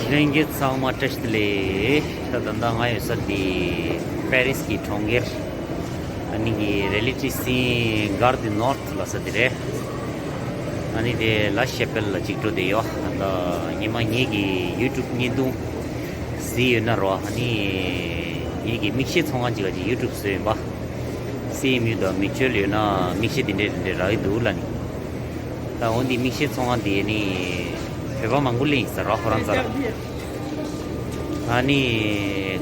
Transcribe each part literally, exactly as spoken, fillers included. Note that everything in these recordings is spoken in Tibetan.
ལྷན་རྒྱས་ཚང་མ་བཀྲ་ཤིས་བདེ་ལེགས། ད་ད་ལྟ་ང་ཡོད་ས་འདི་པེ་རིས་ཀྱི་གྲོང་ཁྱེར། ཨ་ནི་གི་རེ་ལི་ཊི་སིན་གར་དི་ནོར་ཐ་ལབ་ས་དེ་རེད། ཨ་ནི་དེ་ལ་ཤེ་པེལ་ལ་གཅིག་འགྲོ་བསྡད་ཡོད། ད་ཉི་མ་ངེད་ཀྱི་ཡུ་ཊུབ་བརྙན་ཐུང་གཟིགས་ཡོད་ན་རོ། ཨ་ནི་ངེད་ཀྱི་མིག་ཤེལ་ཚོང་ཁང་ཅིག་ག་ཅིག་ཡུ་ཊུབ་བཟོས་ཡིན་པ། སི་ཨེམ་ཡུ་དང་མེ་ཅུ་ཨེལ་ཡོད་ན་མིག་ཤེལ་དེ་འདྲས་དེ་འདྲས་རག་གི་འདུག་ལབ་ནི། ད་འོ་འདི་མིག་ཤེལ་ཚོང་ཁང་འདི་ནི་བོད་པ་མང་པོ་སླེབས་ཡིན་ས་རོ། ཁོ་རང་ཚོ་ལ། ཨ་ནི་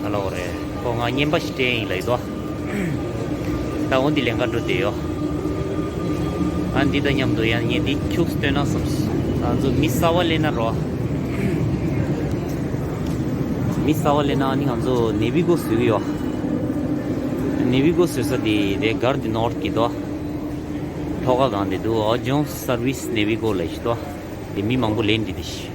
ག་ལ་འོ་རེད། ཁོ་ང་བརྙན་པ་ཞིག་སྤྲད་ཡིན་ལབ་ཡོད་དོ། ད་འོ་འདི་ལེན་ག་འགྲོ་བསྡད་ཡོད། ཨ་འདི་དང་མཉམ་དུ་ཡང་ངས་འདི་ཁྱུག་སྟོན་ན་བསམས། ང་ཚོ་མི་གསར་པ་སླེབས་ན་རོ། མི་གསར་པ་སླེབས་ན་ཨ་ནི་ང་ཚོ་ནེ་བི་གོ་བཟོ་གི་ཡོད། ནེ་བི་གོ་བཟོ་ས་དེ་དེ་གར་དི་ནོར་ཐ་གི་དོ། ལྷོ་ཁ་གང་དེ་འདུག་ཨོ་ཇོན་སར་བིས་ནེ་བི་གོ་ལབ་ཞིག་དོ། དེ་མི་མང་པོ་ལེན་འདི་དེ་ཤི།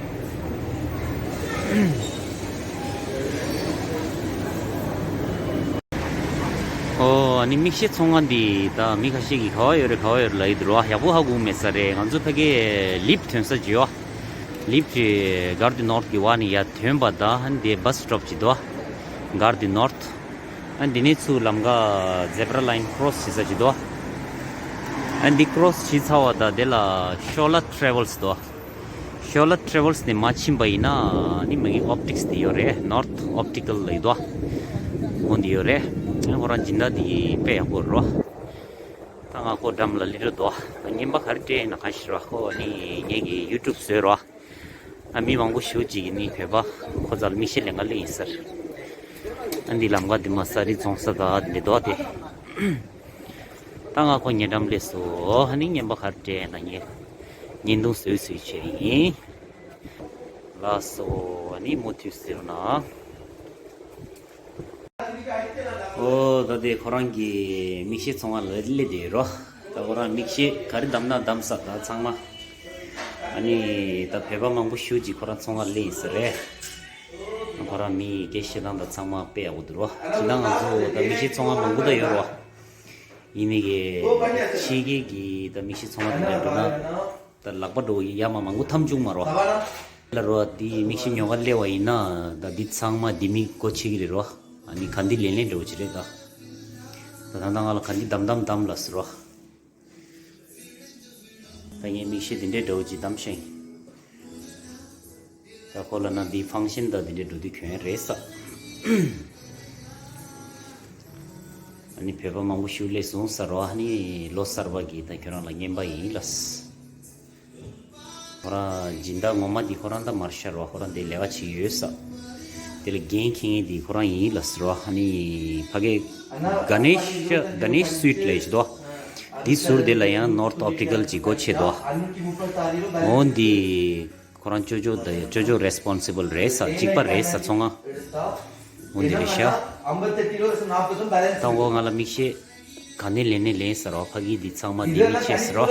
ཨོ་ཨ་ནི་མིག་ཤེལ་ཚོང་ཁང་འདི་ད་མི་ཁ་ཤས་ཀྱིས་ག་བ་ཡོད་རེད་ག་བ་ཡོད་རེད་ལབ་ཡི་འདུག་རོ། ཡག་པོ་ཧ་གོ་མེད་ས་རེད། ང་ཚོ་ཕ་གིའི་ལིབ་ཐོན་ས་ཅིག་ཡོད། ལིབ་ཀྱི་གར་དི་ནོར་ཐ་གི་བར་ནས་ཡར་ཐོན་པ་ད་ཨ་ནི་དེ་བྷ་སི་སི་ཊོབ་ཅིག་འདུག་གར་དི་ནོར་ཐ། ཨ་འདི་ནས་ཚུར་ལམ་ཁ་ཛེབ་ར་ལ་ཡིན་ཀོ་རོ་སི་བྱེད་ས་ཅིག་འདུག་ཨ་འདི་ཀོ་རོ་སི་བྱེད་ཚར་བ་ད་དེ་ལ་ཤོ་ལ་ཊ་རེ་ཝལ་སི་འདུག་ཤོ་ལ་ཊ་རེ་ཝལ་སི་ནས་མར་ཕྱིན་པ་ཡིན་ན་ནི་མ་གི་ཨོབ་ཊིག་སི་དེ་ཡོད་རེད། ནོར་ཐ་ཨོབ་ཊི་ཀལ་ལབ་ཡོད་དོ། འོ་འདི་ཡོད་རེད། ཨ་ཁོ་རང་སྦྱིན་བདག་དེ་དཔེ་ཡག་པོ་རོ། ད་ང་ཁོ་འགྲམ་ལ་སླེབས་འགྲོ་འདུག་ཨ་བརྙན་པ་ག་རེ་སྤྲད་ན་གང་ཤེས་རོ། ཁོ་ནི་ངེད་ཀྱི་ཡུ་ཊུབ་བཟོས་རོ། ཨ་མི་མང་པོ་ཞེ་ཅིག་གིས་ནི་བོད་པ་ཁོ་ཚོ་ལ་མིག་ཤེལ་ལེན་ག་སླེབས་ཡིན་ཟེར། ཨ་འདི་ལམ་ཁ་འདི་མར་ས་རི་རྫོང་ས་དང་འདི་འདུག་སྟེ། ད་ང་ཁོ་ཉེ་འགྲམ་སླེབས་སོང་། ཨ་ནི་བརྙན་པ་ག་རེ་སྤྲད་ན་ངས་བརྙན་ཐུང་བཟོས་བཟོས་བྱས་ཡིན། ལགས་སོ། ཨ་ནི་མུ་མཐུད་གཟིགས་རོགས་གནང་། ཨོ་ད་དེ་ཁོ་རང་གི་མིག་ཤེལ་ཚོང་ཁང་ལ་སླེབས་བསྡད་རོ། ད་ཁོ་རང་མིག་ཤེལ་ག་རེ་བདམས་ན་བདམས་ས་ད་ཚང་མ། ཨ་ནི་ད་བོད་པ་མང་པོ་ཞེ་ཅིག་ཁོ་རང་ཚོང་ཁང་སླེབས་ཡིན་ས་རེད། ཁོ་རང་མི་སྐད་བཤད་སྟངས་ད་ཚང་མ་དཔེ་ཡག་པོ་འདུག་རོ། ཁྱེད་རང་ང་ཚོ་ད་མིག་ཤེལ་ཚོང་ཁང་མང་པོ་ད་ཡོད་རོ། ཡིན་ནའི་གི་ཕྱི་རྒྱལ་གྱི་ད་མིག་ཤེལ་ཚོང་ཁང་དེ་འདྲ་འགྲོ་ན། ད་ལག་པ་འགྲོ་ཡ་མ་མང་པོ་ཐམ་བྱུང་མ་རོ། ལ་རོ་དེ་མིག་ཤེལ་ཉོ་ག་སླེབས་པ་ཡིན་ན་ད་འདི་ཚང་མ་ལྡེ་མིག་སྒོ་ཕྱེ་གི་རེད་རོ། ཨ་ནི་ག་འདི་ལེན་ལེན་འགྲོ་གི་རེད་ད། ད་ད་ང་ལ་ག་འདི་བདམས་བདམས་བདམས་ལབ་ཟེར་རོ། ད་ངས་མིག་ཤེལ་འདི་འདྲའི་འདྲ་བོ་ཅིག་བདམས་ཤིང་། ད་ཁོ་ལ་ན་འདི་ཕང་ཤན་ད་འདི་འདྲའི་འགྲོ་དུས་གྱོན་རེད་ས། ཨ་ནི་བོད་པ་མང་པོ་ཞིག་སླེབས་སོང་ས་རོ། ཨ་ནི་ལོ་གསར་པ་གི་ད་ཁྱོད་རང་ལ་རྔན་པ་ཡིན་ལབ། ཁོ་རང་སྦྱིན་བདག་ངོ་མ་འདི་ཁོ་རང་ད་མར་ཤར་བ་ཁོ་རང་འདི་ལས་ཀ་བྱེད་ཀྱི་ཡོད་ས། དེ་ལ་འགན་འཁྱེར་མཁན་འདི་ཁོ་རང་ཡིན་ལབ་ཟེར་བ། ཨ་ནི་ཕ་གི་ག་ནེ་ཤ་ག་ནེ་ཤ་སུའིཊ་ལབ་ཀྱི་འདུག་འདི་ཟུར་དེ་ལ་ཡང་ནོར་ཐ་ཨོབ་ཊི་ཀལ་གྱི་སྒོ་ཕྱེ་འདུག་འོ་འདི་ཁོ་རང་ཅོ་ཅོ་དང་ཅོ་ཅོ་རེ་སི་པོན་སི་བལ་རེད་ས། གཅིག་པ་རེད་ས་ཚོང་ཁང་། འོ་འདི་རེད་ཤག་ད་འོ་ང་ལ་མིག་ཤེལ་ག་ནས་ལེན་ནས་ལེན་ཟེར་རོ། ཕ་གི་འདི་ཚང་མ་ལྡེ་མིག་ཆེ་ཟེར་རོ།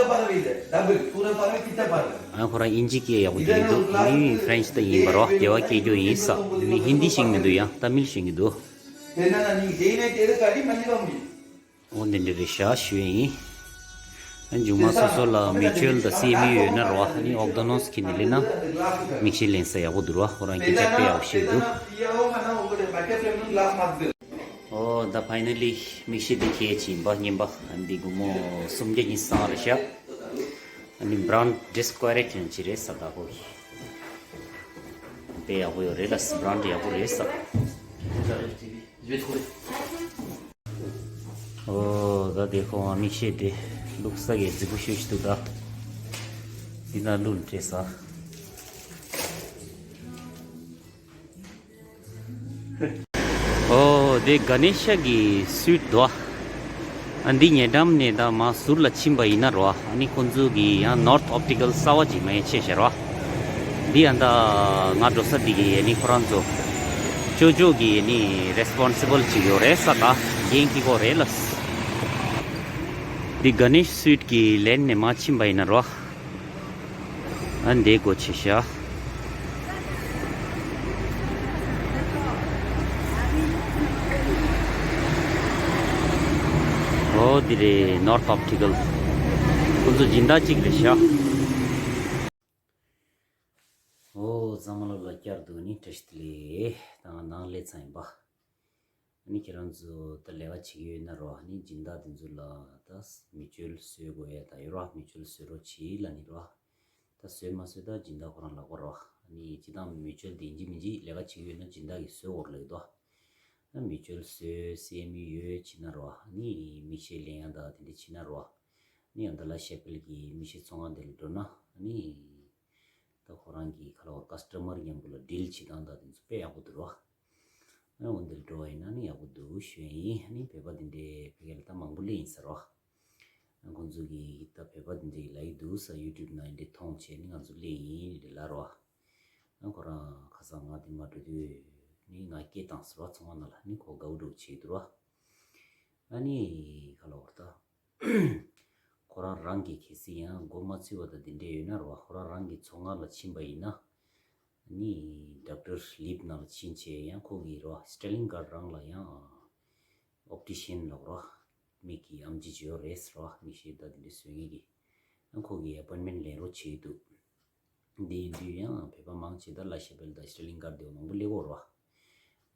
ཨ་ཁོ་རང་དབྱིན་ཇི་སྐད་ཡག་པོ་ཤེས་ཀྱི་འདུག་ཨ་ནི་ཧྥ་རེན་ཆི་ད་ཡིན་པ་རོ། སྡེ་བ་སྐད་རྒྱུ་ཡིན་ས། ཨ་ནི་ཧིན་དི་ཤེས་ཀྱི་མི་འདུག་ཡང་ཏ་མིལ་ཤེས་ཀྱི་འདུག་འོ་འདི་འདྲ་རེད་ཤག་ཞུ་ཡིན། ཨ་མཇུག་མ་སོ་སོ་ལ་མེ་ཅུ་ཨལ་དང་སི་ཨེམ་ཡུ་ཡོད་ན་རོ། ཨ་ནི་ཨོག་དོ་ནོས་ཁྱེར་ནས་སླེབས་ན་མིག་ཤེལ་ལེན་ས་ཡག་པོ་འདུག་རོ། ཁོ་རང་སྐད་ཆ་དཔེ་ཡག་པོ་བཤད་འདུག་ཨོ་ད་ཕ་ཡི་ནལ་ལི་མིག་ཤེལ་དེ་ཁྱེད་ཀྱི་ཡིན་པ་རྙིང་པ། ཨ་ནི་འདི་སྒོར་མོ་སུམ་བརྒྱ་ཉི་ཤུ་རྩ་ལྔ་རེད་ཤག་ཨ་ནི་བྷ་རན་ཌི་ཌི་སི་ཀོ་རེ་ཊི་ཡང་ཅིག་རེད་ས། ད་ཁོ་གི་དཔེ་ཡག་པོ་ཡོད་རེད་ལ། བྷ་རན་ཌི་ཡག་པོ་རེད་ས། ཨོ་ད་དེ་ཁོ་མིག་ཤེལ་དེ་བླུགས་ས་གི་རྫིག་པོ་ཤོས་ཤིག་འདུག་ད་འདི་ན་བླུགས་ནས་སྤྲད་ས། ཨོ་དེ་ག་ནེ་ཤ་གི་སུའིཊ་འདུག་ཨ་འདི་ཉེ་འགྲམ་ནས་ད་མར་ཟུར་ལ་ཕྱིན་པ་ཡིན་ན་རོ། ཨ་ནི་ཁོང་ཚོ་གི་ཡང་ནོར་ཐ་ཨོབ་ཊི་ཀལ་གསར་པ་ཅིག་མ་ཡིན་ཆེ་ཤ་རོ། འདི་ཡང་ད་ང་འགྲོ་ས་འདི་གི་ཨ་ནི་ཁོ་རང་ཚོ་ཅོ་ཅོ་གི་ཨ་ནི་རེ་སི་པོན་སི་བལ་ཅིག་ཡོད་རེད་ས། ད་འགན་འཁྱེར་དགོས་རེད་ལ། འདི་ག་ནེ་ཤ་སུའིཊ་གི་ལེན་ནས་མར་ཕྱིན་པ་ཡིན་ན་རོ། ཨ་འདི་སྒོ་ཕྱེ་ཤག་ཨོ་འདི་རེད། ནོར་ཐ་ཨོབ་ཊི་ཀལ། ཁོ་ཚོ་སྦྱིན་བདག་གཅིག་རེད་ཤག་ཨོ་ཚང་མ་ལ་ལ་བསྐྱར་དུ་ནི་བཀྲ་ཤིས་བདེ་ལེགས། ད་ང་ནང་སླེབས་ཚར་ཡིན་པ། ཨ་ནི་ཁྱེད་རང་ཚོ་ད་ལས་ཀ་བྱེད་ཀྱི་ཡོད་ན་རོ། ཨ་ནི་སྦྱིན་བདག་དེ་ཚོ་ལ་ད་མེ་ལྕེ་བཟོ་དགོས་ཡ་ད་ཡོད་རོ། མེ་ལྕེ་བཟོ་རོགས་བྱེད་ལབ་ནི་རོ། ད་བཟོས་མ་བཟོས་ད་སྦྱིན་བདག་ཁོ་རང་ལག་པ་རོ། ཨ་ནི་སྤྱིར་བཏང་མེ་ལྕེ་དེ་ཡིན་གཅིག་མིན་གཅིག་ལས་ཀ་བྱེད་ཀྱི་ཡོད་ན་སྦྱིན་བདག་གིས་བཟོ་དགོས་ལབ་ཀྱི་འདུག་ཨ་མེ་ལྕེ་བཟོས་སེ་མི་ཡོད་བྱེད་ན་རོ། ཨ་ནི་མིག་ཤེལ་ལེན་ཡ་ད་དེ་འདྲ་བྱེད་ན་རོ། ཨ་ནི་ཨ་ད་ལ་ཤ་པེལ་གྱི་མིག་ཤེལ་ཚོང་ཁང་དེ་ལ་འགྲོ་ན། ཨ་ནི་ད་ཁོ་རང་གི་ཁ་ལོ་ཀ་སི་ཊ་མར་མཉམ་པོ་ལ་ཌིལ་བྱེད་སྟངས་དང་དེ་ཚོ་དཔེ་ཡག་པོ་འདུག་རོ། ཨ་འོ་འདིར་འགྲོ་བ་ཡིན་ན་ནི་ཡག་པོ་འདུག་ཞུ་ཡ་ཡིན། ཨ་ནི་བོད་པ་འདི་འདྲའི་བོད་སྐད་ལ་ད་མང་པོ་སླེབས་ཡིན་ཟེར་རོ། ཨ་ཁོང་ཚོ་གིས་ད་བོད་པ་འདི་འདྲའི་ལབ་ཡི་འདུག་ས་ཡུ་ཊུབ་ནང་འདི་མཐོང་བྱས་ནི་ང་ཚོ་སླེབས་ཡིན་འདི་ལབ་རོ། ཨ་ཁོ་རང་ཁ་སང་ང་འདི་མ་འགྲོ་དུས་ནི་ང་སྐད་བཏང་ཟེར་རོ། ཚོང་ཁང་ནང་ལ་ནི་ཁོ་དགའ་བོ་འདྲ་བོ་བྱེད་འདུག་རོ། ཨ་ནི་ཁ་ལོ་བར་ད། ཁོ་རང་རང་གིས་གལ་སྲིད་ཡང་མགོ་མ་ཚོས་པ་དང་འདི་འདྲས་ཡོད་ན་རོ། ཁོ་རང་རང་གི་ཚོང་ཁང་ལ་ཕྱིན་པ་ཡིན་ན། ནི་ཌོག་ཊར་ལིབ་ནང་ལ་ཕྱིན་བྱས་ཡང་ཁོ་གིས་རོ་སི་ཊར་ལིང་གྷར་རང་ལ་ཡང་ཨོབ་ཊི་ཤན་ལབ་རོ། མིག་གི་ཨེམ་ཆི་ཅིག་ཡོད་རེད་ཟེར་རོ། མིག་ཤེལ་དང་འདི་འདྲས་བཟོ་མཁན་གྱི། ཡང་ཁོ་གིས་ཨེ་པོའིན་མེན་ཊི་ལེན་རོགས་བྱེད་ཀྱི་འདུག་འདི་ཡིན་དུས་ཡང་བོད་པ་མང་ཆེ་ད་ལ་ཤ་པེལ་དང་སི་ཊར་ལིང་གྷར་དེ་མང་པོ་སླེབས་ཀྱི་ཡོད་རེད་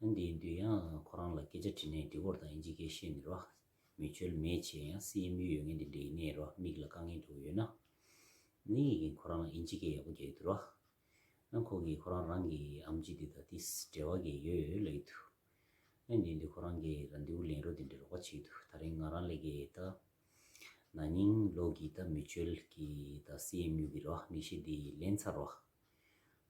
བ། འདི་ཡིན་དུས་ཡང་ཁོ་རང་ལ་སྐད་ཆ་དྲིས་ནས་འགྲིག་གི་རེད། ད་དབྱིན་ཇི་སྐད་ཤེས་ནི་རེད་བ། མེ་ལྕེ་མེད་བྱས་ཡང་སི་ཨེམ་ཡུ་ཡོད་མཁན་འདི་འདྲ་ཡིན་ནའི་རེད་བ། མིག་ལ་དཀའ་ངལ་འདྲ་བོ་ཡོད་ན། ནི་ཁོ་རང་ལ་དབྱིན་ཇི་སྐད་ཡག་པོ་རྒྱག་གི་འདུག་རེད་བ། ཡང་ཁོ་གིས་ཁོ་རང་རང་གི་ཨེམ་ཆི་འདི་དང་ཏིས་འབྲེལ་བ་གི་ཡོད་ལབ་ཀྱི་འདུག་ཨ་འདི་འདི་ཁོ་རང་གིས་རང་འདི་བོ་ལེན་རོགས་འདི་འདྲ་རོགས་པ་བྱེད་ཀྱི་འདུག་ད་རིང་ང་རང་ལས་ཀའི་ད་ན་ནིང་ལོ་གི་ད་མེ་ལྕེ་གི་ད་སི་ཨེམ་ཡུ་གི་རོ་མིག་ཤེལ་འདི་ལེན་ཚར་རོ།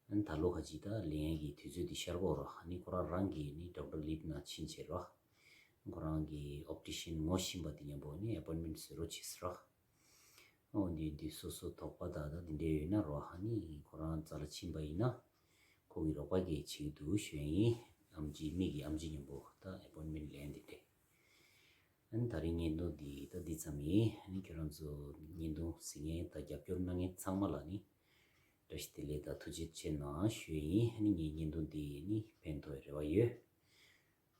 ཨ་ནི་ད་ལོ་ཁ་ཅིག་ད་ལེན་ཡ་གི་དུས་ཚོད་འདི་ཤར་གྱི་ཡོད་རོ། ཨ་ནི་ཁོ་རང་རང་གིས་ནི་ཌོག་ཊར་ལིབ་ནང་ཕྱིན་བྱས་རོ། ཁོ་རང་གི་ཨོབ་ཊི་ཤན་ངོ་ཤེས་པ་འདི་མཉམ་པོ་ནི་ཨེ་པོའིན་མེན་ཊི་བཟོ་རོགས་བྱེད་ཟེར་རོ། ཨོ་འདི་འདི་སོ་སོ་དོགས་པ་དག་དག་འདི་འདྲ་ཡོད་ན་རོ། ཨ་ནི་ཁོ་རང་རྩ་ལ་ཕྱིན་པ་ཡིན་ན་ཁོ་གི་རོགས་པ་གིས་བྱེད་ཀྱི་འདུག་ཞུ་ཡ་ཡིན། ཨེམ་ཆི་མིག་གི་ཨེམ་ཆི་མཉམ་པོ་ད་ཨེ་པོའིན་མེན་ཊི་ལེན་འདི་འདྲ། ཨ་ནི་ད་རིང་བརྙན་ཐུང་འདི་ད་འདི་ཙམ་ཡིན། ཨ་ནི་ཁྱོད་རང་ཚོ་བརྙན་ཐུང་གཟིགས་མཁན་དང་རྒྱབ་སྐྱོར་གནང་མཁན་ཚང་མ་ལ་ནི་བཀྲ་ཤིས་བདེ་ལེགས་དང་ཐུགས་རྗེ་ཆེ་གནང་ཞུ་ཡ་ཡིན། ཨ་ནི་ངའི་བརྙན་ཐུང་འདི་ནི་ཕན་ཐོགས་རེ་བ་ཡོད།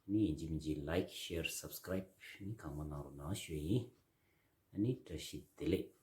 ཨ་ནི་ཡིན་གཅིག་མིན་གཅིག་ལའིཀ་ཤེར་སབ་སི་ཀ་རའིབ་ནི་གང་མང་གནང་རོགས་གནང་ཞུ་ཡ་ཡིན། ཨ་ནི་བཀྲ་ཤིས་བདེ་ལེགས།